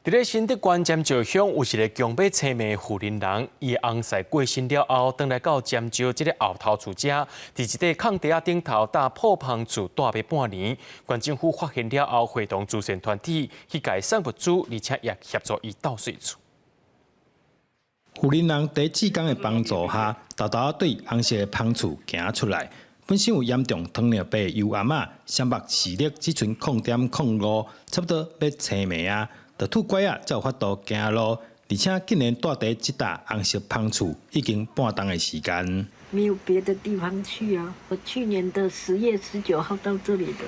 佇咧新竹縣尖石鄉有一个強欲青盲的婦人，伊的翁婿過身了後，轉來到尖石這个後頭厝遮，佇一塊空地仔頂頭搭破棚厝蹛欲半年。縣政府發現了後，會同慈善團體去共伊送物資，而且也協助伊鬥稅厝。婦人佇志工的幫助下，沓沓對紅色的棚厝行出來。本身有嚴重糖尿病的尤阿嬤，雙目視力只賰0.05，差不多欲青盲啊，著拄拐仔才有法度行路，而且竟然蹛佇這搭紅色棚厝已經半冬的時間。沒有別的地方去啊！我去年的10月19號到這裡的，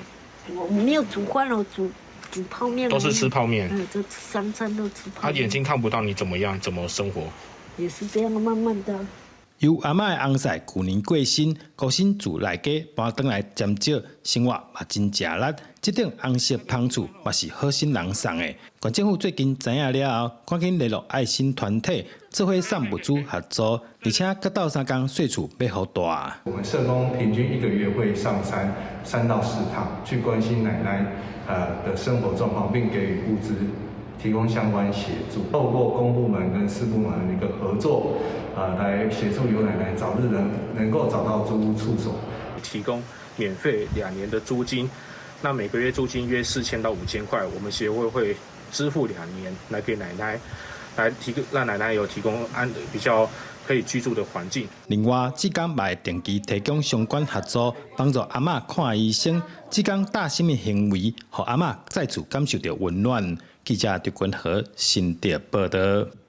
我沒有煮飯，我煮煮泡麵。都是吃泡麵。嗯，這三餐都吃泡麵。他眼睛看不到，你怎麼樣？怎麼生活？也是這樣，慢慢的。尤阿嬤的翁婿舊年過身，孤身自內家搬轉來尖石，生活嘛真食力。這頂紅色棚厝嘛是好心人送的。縣政府最近知影了後，趕緊聯絡愛心團體，做伙送物資合作，而且閣鬥相共稅厝欲予蹛。我們社工平均一個月會上山3到4趟，去關心奶奶的生活狀況，並給予物資，提供相關協助。透過公部門跟私部門的一個合作，來協助尤奶奶早日能夠找到租屋處所，提供免費2年的租金，那每個月租金約4000到5000塊，我們協會會支付2年，來給奶奶，來提供讓奶奶有提供安比較可以居住的環境。另外，志工嘛會定期提供相關協助，幫助阿嬤看醫生。志工貼心的行為，予阿嬤再次感受著溫暖。記者劉君和新竹報導。